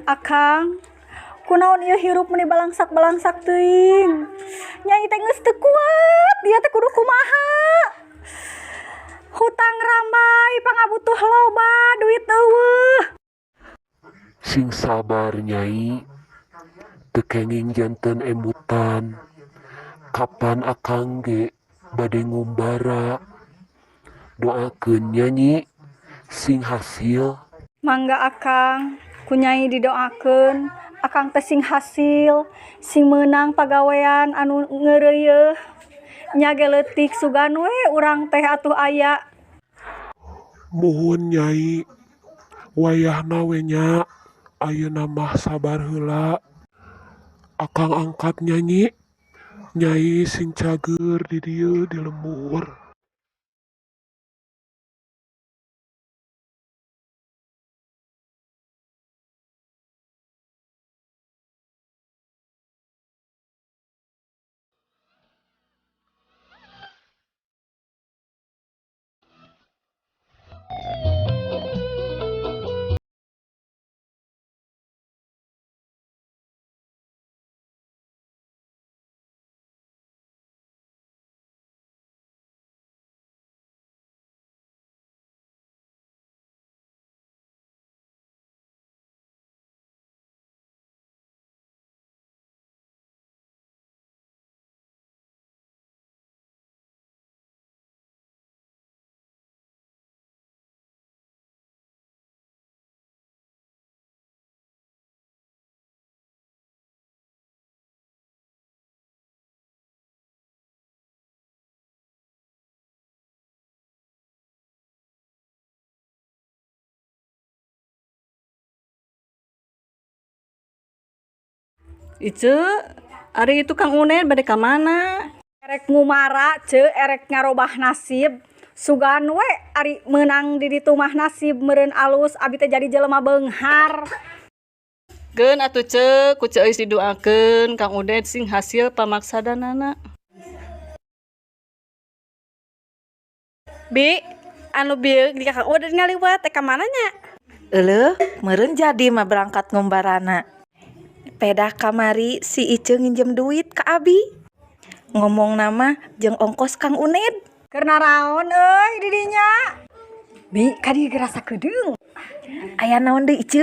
Akang, kunaon ieu hirup meni balangsak-balangsak teuing. Nyai teh geus teu kuat, dia teh kudu kumaha. Hutang rambai, pangabutuh loba, duit eueuh. Sing sabar Nyai, teu kenging janten emutan. Kapan akang ge bade ngumbara. Doakeun nya Nyi, sing hasil. Mangga Akang, ku Nyai didoakeun, Akang teh sing hasil, sing meunang pagawean anu ngeureuyeuh. Nya ge leutik sugan we urang teh atuh aya. Muhun Nyai, wayahna we nya, ayeuna mah sabar heula. Akang angkat nya Nyi, Nyai sing cageur di dieu di lembur. Ice, ari itu Kang Unen bade ka mana? Erek ngumara ce, erek ngarobah nasib. Sugan we ari meunang di ditu mah nasib meureun alus abi teh jadi jelema beunghar. Keun atuh ce, ku Ceu Eus didoakeun Kang Unen sing hasil pamaksadanana. Bi, anu bieu di Kang Unen ngaliwat teh ka mana nya? Euleuh, meureun jadi mah berangkat ngumbarana. Pedah kamari si Ice nginjem duit ka abi. Ngomong nama jeung ongkos Kang Uned. Keur naraon euy di dinya? Bi, ka dieu ge rasa keudeung. Aya naon deui Ice?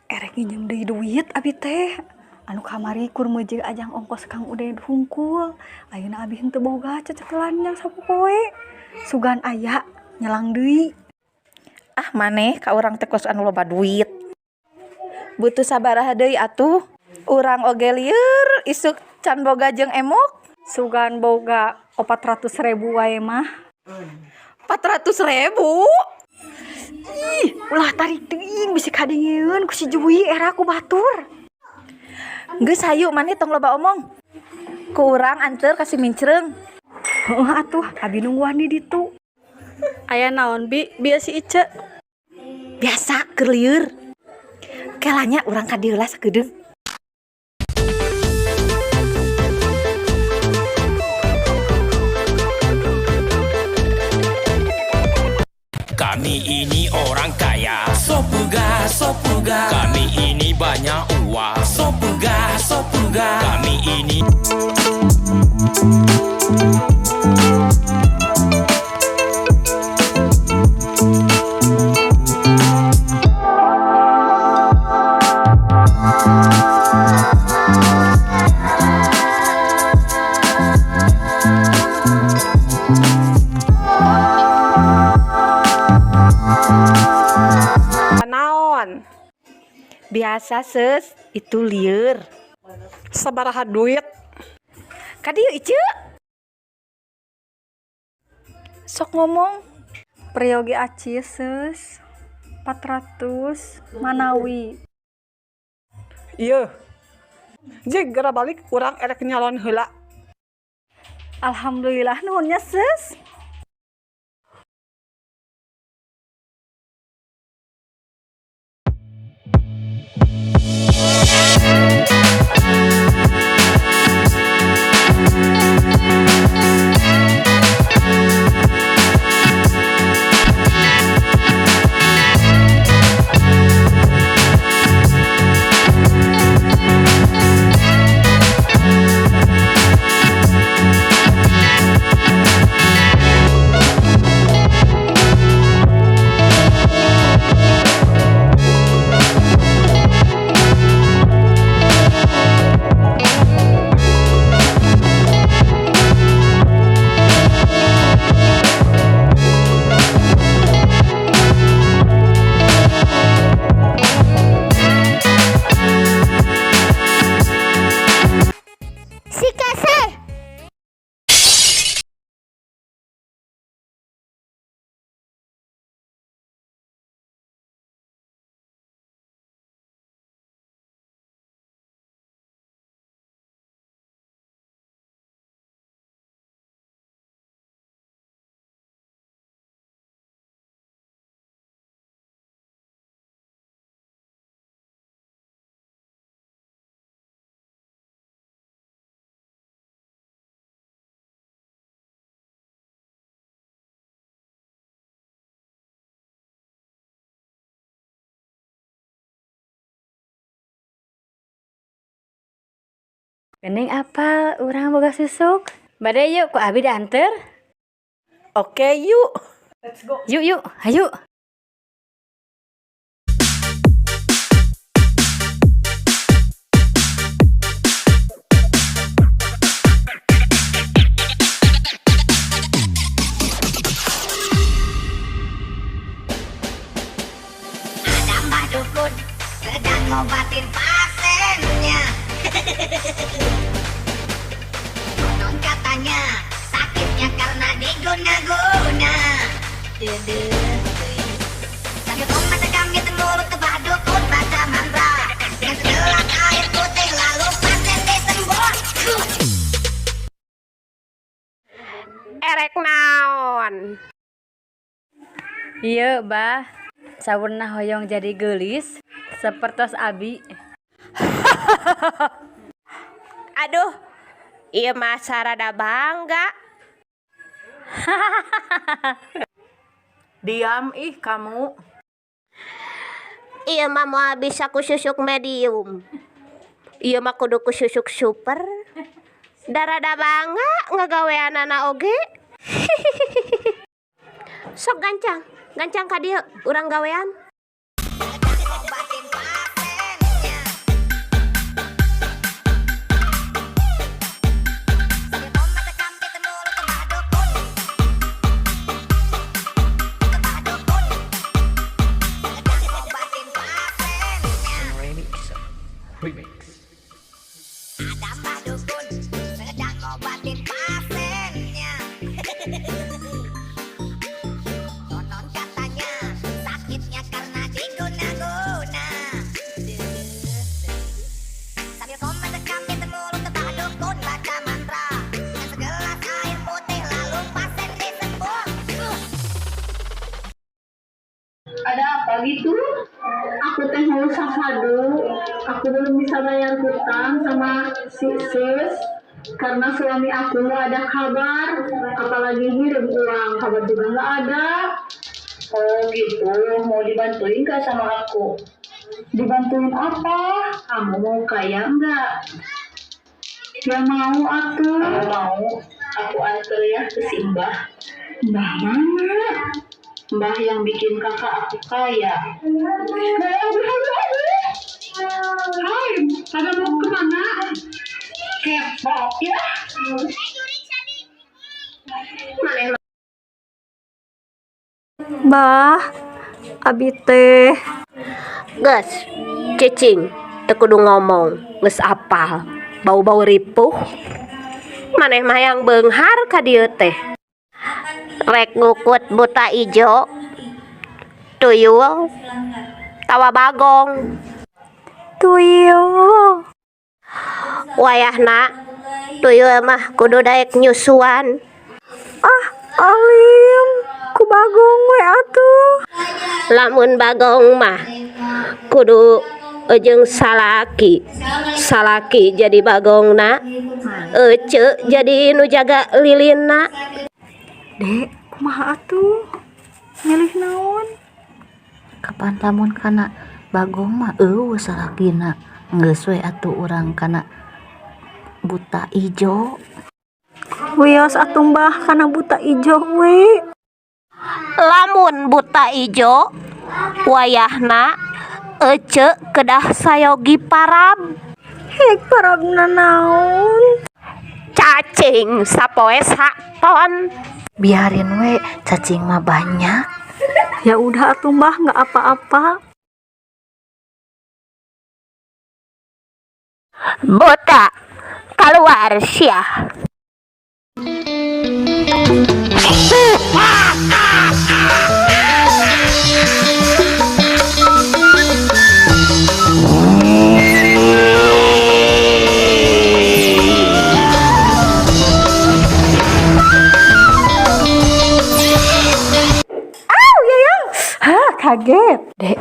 Erek nginjem deui duit abi teh. Anu kamari kur meujeuh ajang ongkos Kang Uned hungkul. Ayeuna abi henteu boga cecekelan jang sapopoe. Sugan aya nyelang deui. Ah maneh ka urang teh kos anu loba duit. Butuh sabaraha deui atuh. Urang oge lieur isuk can boga jeung emok. Sugan boga 400.000 wae mah. 400.000? Ih, ulah tarik teuing bisi kadengeun ku si Jui era ku batur. Geus hayu maneh tong loba omong. Ku urang anteur ka si Mincreung. Heuh atuh, abi nungguan di ditu. Aya naon bi, bieu si Ice? Biasa keur lieur. Kelanya urang ka dieu lah sakedeung. Kami ini orang kaya, sopuga, sopuga. Kami ini banyak uang, sopuga, sopuga. Kami ini Naon? Biasa ses, itu lieur. Sabaraha duit? Ka dieu Ice. Sok ngomong. Peryogi acis ses 400 manawi. Ieu. Jig geura balik urang erek nyalon heula. Alhamdulillah nuhun nya ses. Geuning apal urang boga susuk. Bade yuk ku abi dianter. Oke, yuk. Let's go. Yuk yuk, hayu. Ada Mbah Dukun sedang ngobatin pasiennya. Konon katanya sakitnya karena diguna-guna. Dede. Sambil tomat kami mulut Mbah Dukun baca mantra dengan segelas air putih lalu pasien disembuh. Erek naon? Iya, Bah. Saurna hoyong jadi geulis sapertos abi. Aduh, ieu mah sarada bangga. Diam ih kamu. Ieu mah moal bisa ku susuk medium. Ieu mah kudu ku susuk super. Darada bangga ngagaweanana oge. Sok gancang, gancang ka dieu urang gawean. Ngobatin pasiennya. Sambil tomat kami mulut Mbah Dukun. Mbah Dukun sedang ngobatin pasiennya. Ada Mbah Dukun sedang ngobatin pasiennya. Konon katanya sakitnya karena diguna-guna. Sambil komat kami mulut Mbah Dukun baca mantra dengan segelas air putih lalu pasien disembuh. Ada apa gitu? Aku teh mau safadu. Aku belum bisa bayar hutang sama si sis karena suami aku nggak ada kabar, apalagi ngirim uang, kabar juga nggak ada. Oh gitu, mau dibantuin gak sama aku? Dibantuin apa? Kamu mau kaya nggak? Ya mau atuh. Kalau mau, aku anter ya ke si Mbah. Mbah mana? Mbah yang bikin kakak aku kaya. Hai, pada mau kemana? Kepo ya? Maneh. Bah, abi teh. Geus, cicing, teu kudu ngomong, geus apal. Bau-bau ripuh. Maneh mah yang beunghar ka dieu teh. Rek ngukut buta ijo, tuyul, tawa bagong. Tuyul. Wayahna tuyul mah kudu daek nyusuan. Ah, alim. Ku bagong we atuh. Lamun bagong mah kudu jeung salaki. Salaki jadi bagongna, ece jadi nu jaga lilinna. Dek, kumaha atuh? Milih naon? Kapan lamun kana bagong mah euweuh salakina, geus we atuh urang kana buta ijo. Wios atuh Mbah kana buta ijo we. Lamun buta ijo, wayahna ece kedah sayogi parab. Hek, parabna naon? Cacing sapoe saton. Biarin we, cacing mah banyak. Ya udah atuh Mbah, nggak apa-apa. Buta keluar sia. Aw, yayang. Hah, kaget. Dek,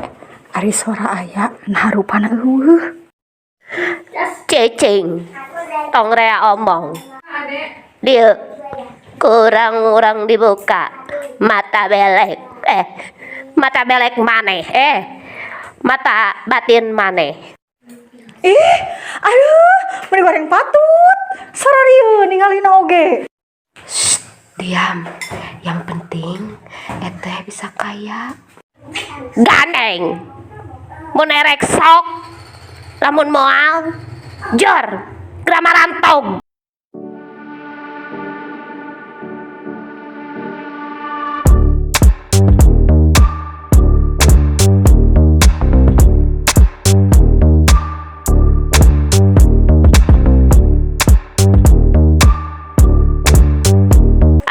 ari suara aya, nah rupana euweuh. Cicing, tong rea omong. Dieu kurang-urang dibuka mata belek, eh, mata belek maneh, eh, mata batin maneh. Ih, aduh, meni goreng patut. Sararieun ningalina oge. Diam. Yang penting eteh bisa kaya. Gandeng. Mun erek sok, lamun moal jor gramarantog.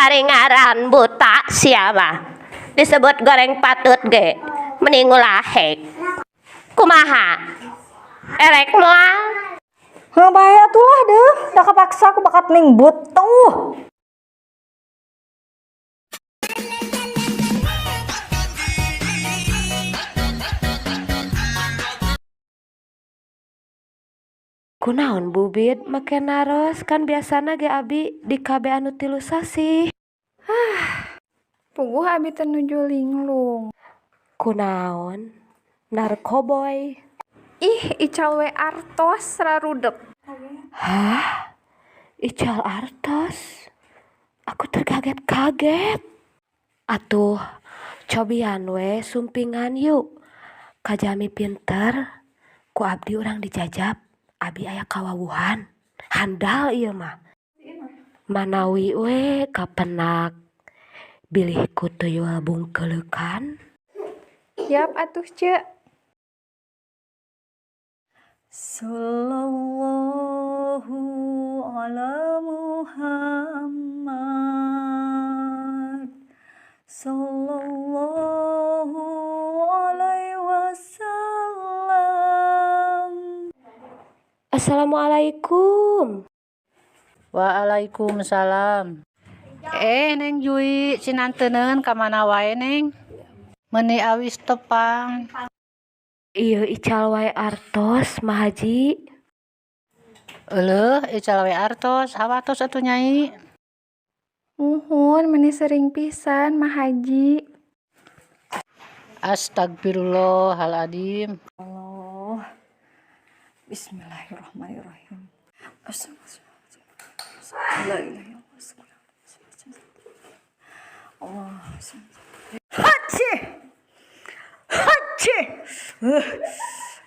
Ari ngaran buta siapa disebut goreng patut ge mending ulah hek. Kumaha, erek moal? Heuh, bae atuh lah deuh, da kapaksa ku bakat ning butuh. Kunaon Bubit make naros? Kan biasana ge abi di KB anu 3 sasih. Puguh abi teh nuju linglung. Kunaon, narkoboy? Ih, ical we artos rarudet. Hah, ical artos? Aku terkaget-kaget. Atuh cobian we sumpingan yuk ka jalmi pinter. Ku abdi urang dijajab, abi aya kawawuhan handal ieu mah. Manawi we kapenak bilih ku tuyul bungkeuleukan. Siap atuh, Ceu. Sallallahu ala Muhammad. Sallallahu alaihi wasallam. Assalamualaikum. Waalaikumsalam. Eh, Neng Jui, cinanteneun ka mana wae, Neng? Meuni awis tepang. Ieu ical wae artos, Ma Haji. Euleuh, ical wae artos, hawatos atuh, Nyai. Muhun, meni sering pisan, Ma Haji. Astagfirullahaladzim. Allah. Bismillahirrahmanirrahim. La ilaha illallah. Allah. Haci. Haci.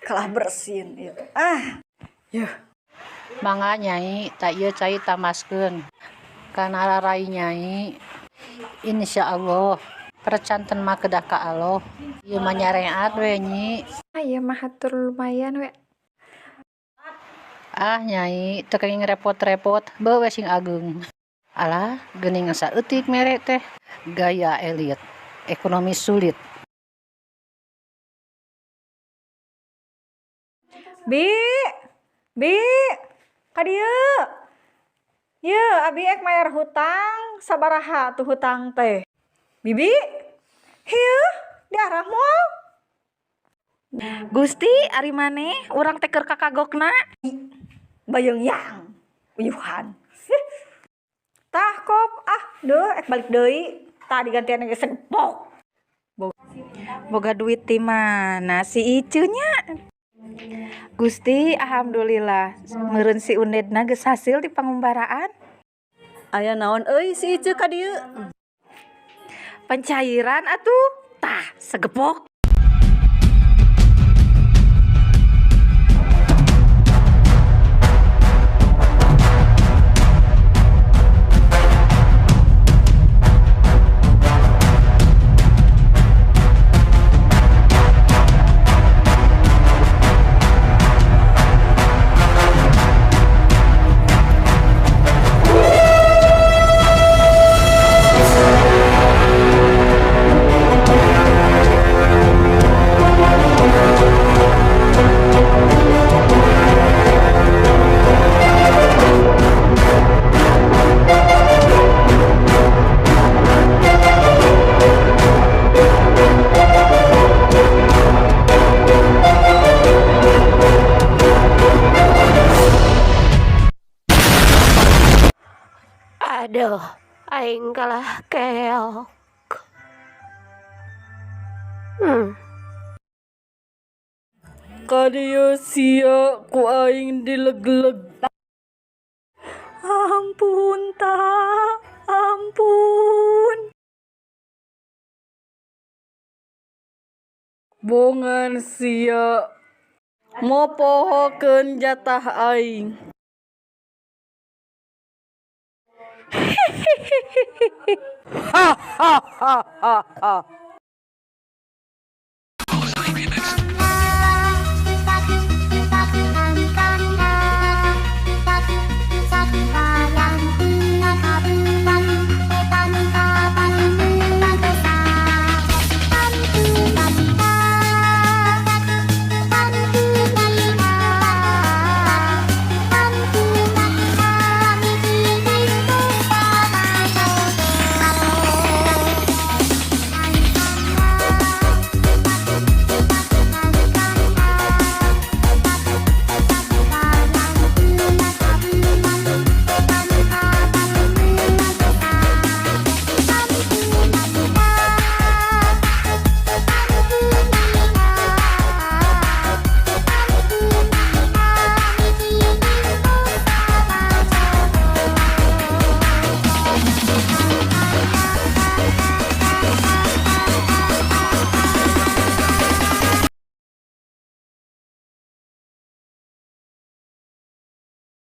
Kalah bersin itu. Ah. Yuh. Mangga, Nyai, tah ieu cai tambaskeun. Kana rarai Nyai. Insyaallah percanten mah kedah ka Allah. Ieu mah nyareat we, Nyi. Ah, ieu mah hatur lumayan we. Ah, Nyai, teu kenging repot-repot, beu we sing ageung. Alah, geuning saeutik mere teh. Gaya elit, ekonomi sulit. Bi, Bi, ka dieu. Yeuh, abi ek mayar hutang, sabaraha tuh hutang teh? Bibi, hieu, diarah moal? Gusti, ari maneh urang teh keur kakagokna. Bayeng yang, uyuhan. Tah kop, ah, deuh ek balik deui. Tah digantian ge segepok. Boga duit ti mana si Icu nya? Gusti, alhamdulillah meureun si Undedna geus hasil di pangumbaraan. Aya naon euy si Icu ka dieu? Pencairan atuh. Tah, segepok. Aduh, aing kalah keok. Ka dieu sia ku aing dilegleg. Ampun ta, ampun. Bongan sia mopohokeun jatah aing. Ha ha ha ha ha.